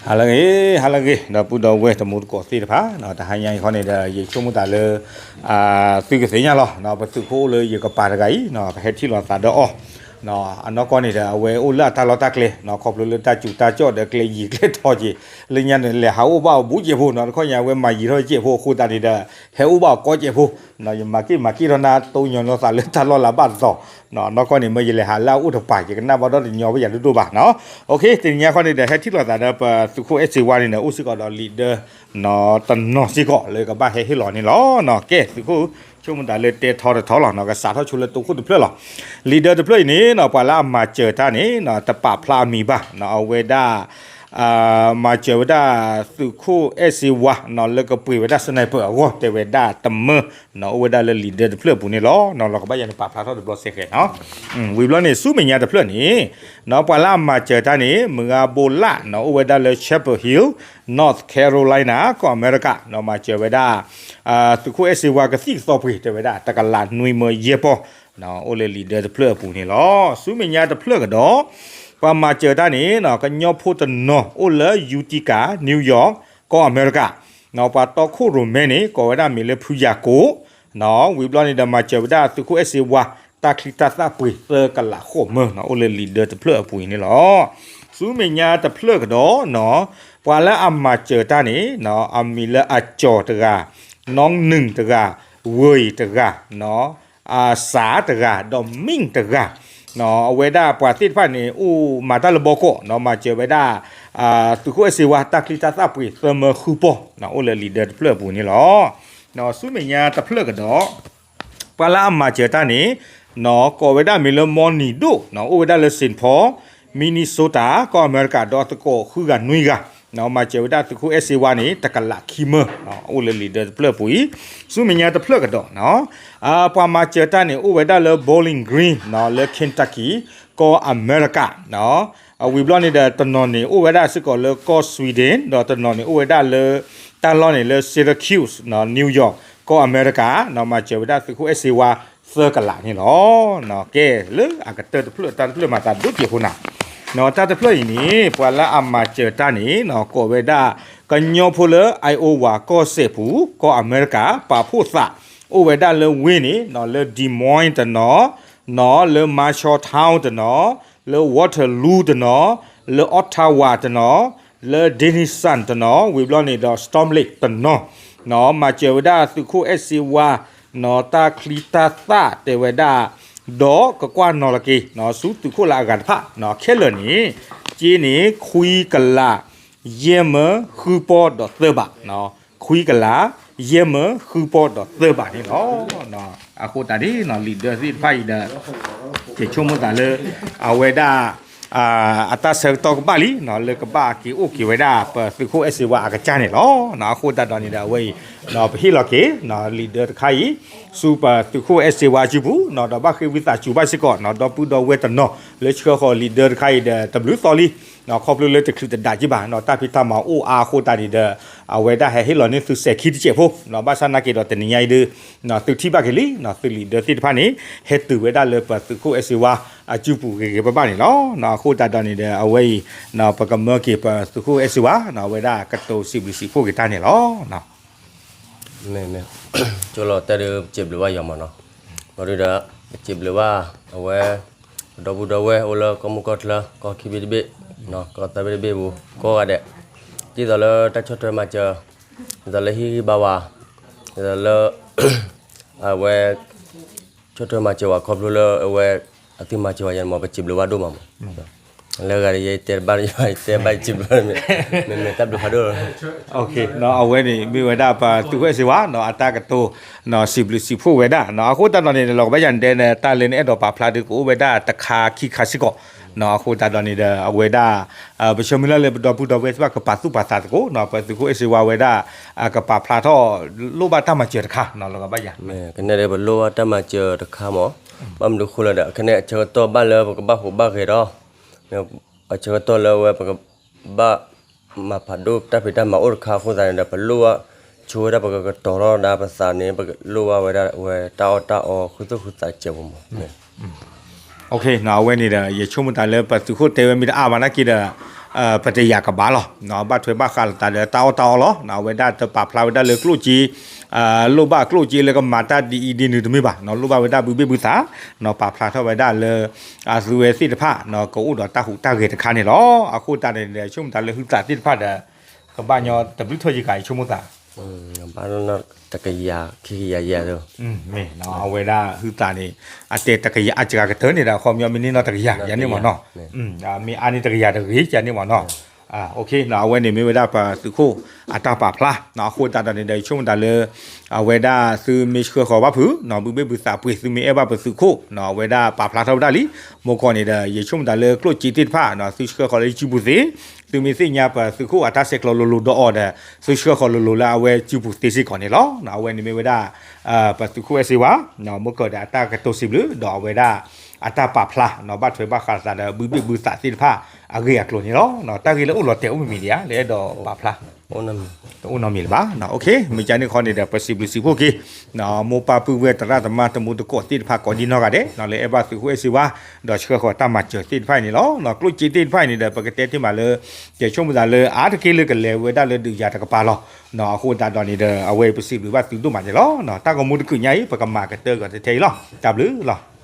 ဟါလၢအဂ့ၤ, ဟါလၢအဂ့ၤ ဒီပုၢ်ဒီဝဲၢ်တံၤသကိးသ့ၣ်တဖၣ်, တဟါညါအံၤခီန့ၣ်ဒီး ယဆိကမိၣ်သးလၢ သုကသ့ၣ်ညါလီၤ, ပသုးခိၣ်အိၣ်လၢယကပၤတဂၤအံၤ ပဟဲထံၣ်လိာ်သးဒီးအီၤ, အနီၢ်ကီၢ်န့ၣ်ဒီး အဝဲအိၣ်လၢအတၢ်လီၢ်တၢ်ကျဲ ခီဖျိလၢတၢ်စူၤတၢ်ကၠီၣ်ဒီးကျဲယံၤကျဲထီက့ၤ, လၢညါန့ၣ် လဲၤဟးအိၣ်ဘၣ်အီၤဘူးကဲးဖိနီၤ, တခီညါအဝဲမၤယံၤထီၣ်ကဲးဖိအဃိသတးန့ၣ်ဒီး ဟဲအိၣ်ဘၣ်အီၤကီကဲးဖိ, ယမၤက့ၢ်မၤက့ၢ်ထီၣ်နၤ တိညိၣ်နီၢ်သးလၢတၢ်လီၢ်လၢဘၣ်တတီၤ, နီၢ်ကီၢ်န့ၣ် မ့ၢ်ယလဲၤဟးလၢအအိၣ်တပၤ ယကနၣ်ဘၣ်ဒီးတညီဘၣ်ယၤဒိၣ်ဒိၣ်ဘၣ်နီၤ, တနံၤညါခီန့ၣ်ဒီး ဟဲထံၣ်လိာ်သးဒီးပသုးခိၣ်အဲၣ်စ့ဝါန့ၣ် အိၣ်စ့ၢ်ကီးဒီးလံာ်ဒၢ တနီၤစ့ၢ်ကီးလၢကဘၣ်ဟဲဟ့ၣ်လီၤန့ၣ်လီၤ, ကဲ သုးခိၣ်ဆိကမိၣ်သးလၢတဲထီတထီလီၤနီၤ, ကစးထီၣ်ဆိလၢတိခိၣ်တဖျၢၣ်လီၤ, လံာ်ဒၢတဖျၢၣ်အံၤန့ၣ်နီၤ ပှၤလၢအမၤစၢၤတၢ်န့ၣ်နီၤ တပာ်ဖျါအမံၤဘၣ်နီၤ, အဝဲဒၣ် မၤစၢၤဝဲဒၣ်သုးခိၣ်အဲၣ်စ့ဝါနီၤ လၢကပှ့ၤဝဲဒၣ် sniper အဂီၢ် တဲဝဲဒၣ်တမၢနီၤ, အိၣ်ဝဲဒၣ်လၢလံာ်ဒၢတဖျၢၣ်အပူၤန့ၣ်လီၤ, လီၤကဘၣ်ယၤန့ၣ် ပာ်ဖျါထီၣ်တဘျီစဲဃဲၤနီၤ, ဝံၤဘျီန့ၣ် ဆူမဲာ်ညါတဖျၢၣ်န့ၣ်နီၤ ပှၤလၢအမၤစၢၤတၢ်န့ၣ် မုၢ်ဂၤဘိလၣ်နီၤ အိၣ်ဝဲဒၣ်လၢ Chapel Hill, North Carolina ကီၢ်အမဲရကၤနီၤ မၤစၢၤဝဲဒၣ် သုးခိၣ်အဲၣ်စ့ဝါကသံၣ်ကသီပှ့ၤ တဲဝဲဒၣ် တကလးနွံမၢယဲၢ်ပီၢ် အိၣ်လၢလံာ်ဒၢတဖျၢၣ်အပူၤန့ၣ်လီၤ, ဆူမဲာ်ညါတဖျၢၣ်ကဒီး ပှၤမၤစၢၤတၢ်န့ၣ်နီၤ ကညီဖိတနီၤ အိၣ်လၢ Utica, New York ကီၢ်အမဲရကၤနီၤ, ပှၤတီခိၣ်ရိၣ်မဲန့ၣ် ကိးဝဲဒၣ်မံၤလၢဖုယၤကိာ်နီၤ, ဝံၤဘျီန့ၣ်ဒီး မၤစၢၤဝဲဒၣ်သုးခိၣ်အဲၣ်စ့ဝါ တၢ်ချံတၢ်သၣ်ပှ့ၤသၢကလးဃိးမၢနီၤ, အိၣ်လၢလံာ်ဒၢတဖျၢၣ်အပူၤအံၤန့ၣ်လီၤ, ဆူမဲာ်ညါတဖျၢၣ်ကဒီးနီၤ ပှၤလၢအမၤစၢၤတၢ်န့ၣ်နီၤ အမံၤလၢအကၠီၤတဂၤ, နီၢ်နုၣ်တဂၤ, ဝ့ၤတဂၤနီၤ အစးတဂၤ ဒီးမ့ၣ်တဂၤ, အဝဲဒၣ်ပှၤသ့ၣ်တဖၣ်န့ၣ် အိၣ်မၤတၢ်လၢဘီကီးနီၤ မၤစၢၤဝဲဒၣ် သုးခိၣ်အဲၣ်စ့ဝါ တၢ်ချံတၢ်သၣ်ပှ့ၤသၢမၢဃုပီၢ်နီၤ အိၣ်လၢလံာ်ဒၢတဖျၢၣ်အပူၤန့ၣ်လီၤ, ဆူမဲာ်ညါတဖျၢၣ်ကဒီး ပှၤလၢအမၤစၢၤတၢ်န့ၣ်နီၤ ကိးဝဲဒၣ်မံၤလၢမီနံၤဒိၣ်နီၤ အိၣ်ဝဲဒၣ်လၢ Saint Paul, Minnesota ကီၢ်အမဲရကၤ ဒီးအသကိးဃုဂၤနွံဂၤနီၤ မၤစၢၤဝဲဒၣ်သုးခိၣ်အဲၣ်စ့ဝါန့ၣ် တကလးခံမၢနီၤ အိၣ်လၢလံာ်ဒၢတဖျၢၣ်အပူၤအံၤ, ဆူမဲာ်ညါတဖျၢၣ်ကဒီးနီၤ ပှၤမၤစၢၤတၢ်န့ၣ် အိၣ်ဝဲဒၣ်လၢ Bowling Green နီၤ လၢ Kentucky ကီၢ်အမဲရကၤနီၤ, ဝံၤဘျီန့ၣ်ဒီး တနီၤန့ၣ် အိၣ်ဝဲဒၣ်စ့ၢ်ကီးလၢကီၢ် Sweden ဒီးတနီၤန့ၣ် အိၣ်ဝဲဒၣ်လၢ တၢ်လီၢ်န့ၣ်လၢ Syracuse နီၤ New York ကီၢ်အမဲရကၤနီၤ မၤစၢၤဝဲဒၣ်သုးခိၣ်အဲၣ်စ့ဝါသၢကလးန့ၣ်လီၤ, ကဲလၢအကတၢၢ်တဖျၢၣ် တၢ်တဖျၢၣ်မၤသးဒိၣ်ကဲးဖိနၤ တၢ်တဖျၢၣ်အံၤန့ၣ် ပှၤလၢအမၤစၢၤတၢ်န့ၣ်နီၤ ကိးဝဲဒၣ် ကညီဖိလၢ Iowa ကီၢ်စဲၣ်ပူၤ ကီၢ်အမဲရကၤ ပာ်ဖှိၣ်သး အိၣ်ဝဲဒၣ်လၢဝ့ၢ်န့ၣ်နီၤ လၢ Des Moines တနီၤနီၤ လၢ Marshalltown တနီၤ လၢ Waterloo တနီၤ လၢ Ottawa တနီၤ လၢ Denison တနီၤ ဝံၤဘျီန့ၣ်ဒီး Storm Lake တနီၤနီၤ မၤစၢၤဝဲဒၣ်သုးခိၣ်အဲၣ်စ့ဝါနီၤ တၢ်ချံတၢ်သၣ်တဲဝဲဒၣ် ဒီးကကွၢ်နီၤလီၤက့ၤနီၤ ဆူသုးခိၣ်လၢအဂၤတဖၣ်နီၤ ခဲလၢာ်န့ၣ် က့န့ၣ် ခွံကလး ယဲၢ်မၢဃုပီၢ်ဒီးသၢဘးနီၤ ခွံကလး ယဲၢ်မၢဃုပီၢ်ဒီးသၢဘးန့ၣ်လီၤ. အဃိသတးန့ၣ်နီၤ လံာ်ဒၢသ့ၣ်တဖၣ်အံၤဒီး ယဆိကမိၣ်သးလၢ အဝဲဒၣ် အတၢ်ဆၢကတီၢ်ကဘၣ်လံနီၤ လၢကဘၣ်က့ၤအိၣ်က့ၤဝဲဒၣ် ပသုးခိၣ်အဲၣ်စ့ဝါအကစၢ်န့ၣ်လီၤ. အဃိသတးဒီးန့ၣ်ဒီး အဝဲအံၤ ပဟ့ၣ်လီၤက့ၤ လံာ်ဒၢတခါအံၤ ဆူပသုးခိၣ်အဲၣ်စ့ဝါအစုပူၤနီၤ ဒီးဘၣ်ဃ့ဝံသးစူၤဘၣ်စ့ၢ်ကီးနီၤ ဒီပုၢ်ဒီဝဲၢ်တနီၤ လၢဆှၢဃီၤလံာ်ဒၢတခါအံၤဒီး တဘျုးသီလံနီၤ ခီဖျိလၢတချုးတဒးက့ဘၣ်နီၤ တၢ်ဖံးတၢ်မၤအိၣ်အါအဃိသတးန့ၣ်ဒီး အဝဲဒၣ်ဟဲဟ့ၣ်လီၤန့ၢ်သုစဲးခံတစဲးဖိနီၤ ဘၣ်ဆၣ်နာ်က့ဒီးတနံၤညါအံၤဒီး သုထံၣ်ဘၣ်က့ၤလံနီၤ သုလံာ်ဒၢသ့ၣ်တဖၣ်န့ၣ် ဟဲတုၤဝဲဒၣ်လၢပသုးခိၣ်အဲၣ်စ့ဝါအစုပူၤဂ့ၤဂ့ၤဘၣ်ဘၣ်န့ၣ်လီၤ. အဃိသတးဒီးန့ၣ်ဒီး အဝဲအံၤ ပကမၢက့ၤပသုးခိၣ်အဲၣ်စ့ဝါနီၤ အဝဲဒၣ်ကတိၤစံးဘျုးစံးဖှိၣ်က့ၤတၢ်န့ၣ်လီၤ. မ့ၢ် မ့ၢ် ကၠိလီၤတဲဒုး ပစံးဘျုးဘၣ်ယွၤမးနီၤ, ဘျီဒုးဒီး ပစံးဘျုးဘၣ် အဝဲ ပဒီပုၢ်ဒီဝဲၢ်အိၣ်လၢကီၢ်မုၢ်ကီၢ်ချၢ ကီၢ်ခံဘ့ၣ်တဘ့ၣ် ကီၢ်သၢဘ့ၣ်တဘ့ၣ်ပူၤ ကိးဂၤဒဲး, ဒ်သိးလၢတၢ်ဆီၣ်ထွဲမၤစၢၤ, ဒ်သိးလၢဟ့ၣ်ဂံၢ်ဘါဝဲ, ဒ်သိးလၢ အဝဲ ဆီၣ်ထွဲမၤစၢၤဝဲခီဖျိလၢအဝဲ အသုမၤစၢၤဝဲယဲန့ၣ်မး ပစံးဘျုးဘၣ်ဒိၣ်မးမး လၢဂၤဒီးယတဲတဘၣ် ယတဲဘၣ်ယစံးဘျုး မ့မ့ၢ်တၢ်ဘျုးဖးဒိၣ်လီၤ. အဝဲန့ၣ် မ့ၢ်ဝဲဒၣ်ပသုးခိၣ်အဲၣ်စ့ဝါနီၤ အတၢ်ကတိၤ စံးဘျုးစံးဖှိၣ်ဝဲဒၣ်နီၤ အဃိသတးဒီးန့ၣ် လီၤကဘၣ်ယၤန့ၣ်ဒဲး တၢ်လၢနအဲၣ်ဒိးပာ်ဖျါဒုးကအိၣ်ဝဲဒၣ်တခါခံခါစ့ၢ်ကီးနီၤ အဃိသတးဒီးန့ၣ်ဒီး အဝဲဒၣ် ပဆၢမုၢ်လၢ်လၢပဒီပုၢ်ဒီဝဲၢ်သ့ၣ်တဖၣ်ကပာ်သူၣ်ပာ်သးသကိးနီၤ ပသုးခိၣ်အဲၣ်စ့ဝါဝဲဒၣ် ကပာ်ဖျါထီၣ်လိၣ်ဘၣ်တၢ်မၤစၢၤတခါနီၤ လီၤကဘၣ်ယၤ ကနဲၣ်ဒီးပလိၣ်ဘၣ်တၢ်မၤစၢၤတခါမး, ဘၣ်မနုၤဃိလဲၣ်ဒီး ကနဲၣ်အဆၢကတီၢ်ဘၣ်လၢပကဘၣ်ဟူးဘၣ်ဂဲၤဒီး အဆၢကတီၢ်လၢအဝဲပကဘၣ်မၤဖးဒိၣ်တၢ်ဖံးတၢ်မၤအိၣ်တခါအဃိသတးန့ၣ်ဒီး ပလိၣ်ဘၣ် ဆိဝဲဒၣ်ပကကတီၤထီၣ်ဒၣ်ပသးန့ၣ် ပလိၣ်ဘၣ်ဝဲဒၣ်ဝဲတၢ်အီၣ်တၢ်အီဃုာ်သူၣ်ဃုာ်သးစဲးပူၤမး အဝဲန့ၣ်ဒီး ယဆိကမိၣ်သးလၢပသုးခိၣ်တဲဝဲမ့ၢ်တအါဘၣ်နာ်က့ဒီး ပတယာ်ကဘၣ်လီၤ. ဘၣ်ထွဲဘၣ်ဃးလိာ်သးဒီးတၢ်အီၣ်တၢ်အီလီၤ. အဝဲဒၣ်တပာ်ဖျါဝဲဒၣ်လၢကျိၣ်စ့ လိၣ်ဘၣ်ကျိၣ်စ့လၢကမၤတၢ်ဒ်အံၤဒ်နုၤတမ့ၢ်ဘၣ်, လိၣ်ဘၣ်ဝဲဒၣ်ဘုဘ့ၣ်ဘုသး, ပာ်ဖျါထီၣ်ဝဲဒၣ်လၢ အသုဝဲသ့ၣ်တဖၣ် ကအိၣ်ဒီးတၢ်ဟူးတၢ်ဂဲၤတခါန့ၣ်လီၤ. အဃိသတးန့ၣ်ဒီး ဆိကမိၣ်သးလၢဟုသးသ့ၣ်တဖၣ်ဒီး ကဘၣ်ညီတဘျုးထီၣ်ယကၤ ယဆိကမိၣ်သး တကယၤ ခံကယၤယၤဒီး မ့ၢ်အဝဲဒၣ်ဟုသးန့ၣ် အတဲတကယၤအစှၤကတၢၢ်န့ၣ်ဒီး အခီပညီမ့ၢ်န့ၢ်နီၢ်တကယၤယၤန့ၣ်မ့ၢ်နီၤ, မ့ၢ်အါန့ၢ်တကယၤတဂ့ၤယၤန့ၣ်မ့ၢ်နီၤ. အဝဲန့ၣ်မ့ၢ်ဝဲဒၣ်ပသုးခိၣ်အတၢ်ပာ်ဖျါ, အဃိသတးဒီးန့ၣ်ဒီး ယဆိကမိၣ်သးလၢ အဝဲဒၣ်သုမ့ၢ်ဆှၢဃီၤဘၣ်ဖုး ဘုဘ့ၣ်ဘုသးပှ့ၤ သုမ့ၢ်အဲၣ်ဘၣ်ပသုးခိၣ် အဝဲဒၣ်ပာ်ဖျါထီၣ်ဝဲဒၣ်လံ. မ့ၢ်ကီၢ်န့ၣ်ဒီး ယဆိကမိၣ်သးလၢကျိၣ်စ့သ့ၣ်တဖၣ် သုဆှၢဃီၤလၢစုပူၤသ့, သုမ့ၢ်သ့ၣ်ညါပသုးခိၣ်အတၢ်ဆဲးကျိးလိၤလိၤဒီးအီၤဒီး သုဆှၢဃီၤလိၤလိၤလၢအဝဲစုပူၤသ့စ့ၢ်ကီးန့ၣ်လီၤ. အဝဲန့ၣ်မ့ၢ်ဝဲဒၣ် ပသုးခိၣ်အဲၣ်စ့ဝါ မ့ၢ်ကီၢ်ဒီးအတၢ်ကတိၤစံးဘျုး ဒီးအဝဲဒၣ်အတၢ်ပာ်ဖျါ ဘၣ်ထွဲဘၣ်ဃးလိာ်သးဒီး ဘုဘ့ၣ်ဘုသးသ့ၣ်တဖၣ် အဂ့ၢ်အကျိၤန့ၣ်လီၤ. တၢ်ဂ့ၢ်လၢအိၣ်လီၤတဲာ်အိၣ်မံၤမံၤဒံးဧါ လၢအဲၣ်ဒိးပာ်ဖျါ တအိၣ်နီတမံၤလၢၤဘၣ်. မ့ၢ်ကန့ၣ်ခီန့ၣ်ဒီး ပစံးဘျုးစံးဖှိၣ်က့ၤ မိၢ်ပၢ်ပုၢ်ဝဲၢ်သရၣ်သမါတမူတကိးသ့ၣ်တဖၣ်ကိးဒံနီၢ်ဂၤဒဲး လၢအဲၣ်ဘၣ်သုးခိၣ်အဲၣ်စ့ဝါ ဒီးဆှၢဃီၤတၢ်မၤစၢၤသ့ၣ်တဖၣ်အံၤန့ၣ်လီၤ. ကျိၣ်စ့သ့ၣ်တဖၣ်အံၤန့ၣ်ဒီး ပကတဲတ့ၢ်မးလၢ ယဆိကမိၣ်သးလၢအါတက့ၢ်လၢကလဲၤဝဲဒၣ်လၢဒုးယၤတကပၤလီၤ. အဃိသတးဒီးန့ၣ်ဒီး အဝဲပစံးဘျုးဘၣ်သုဒိၣ်မးန့ၣ်လီၤ. တၢ်ဂီၤမူတကုးညါအံၤ ပကမၤကတၢၢ်ကီးထဲအံၤလီၤ. တၢ်ဘျုးလီၤ.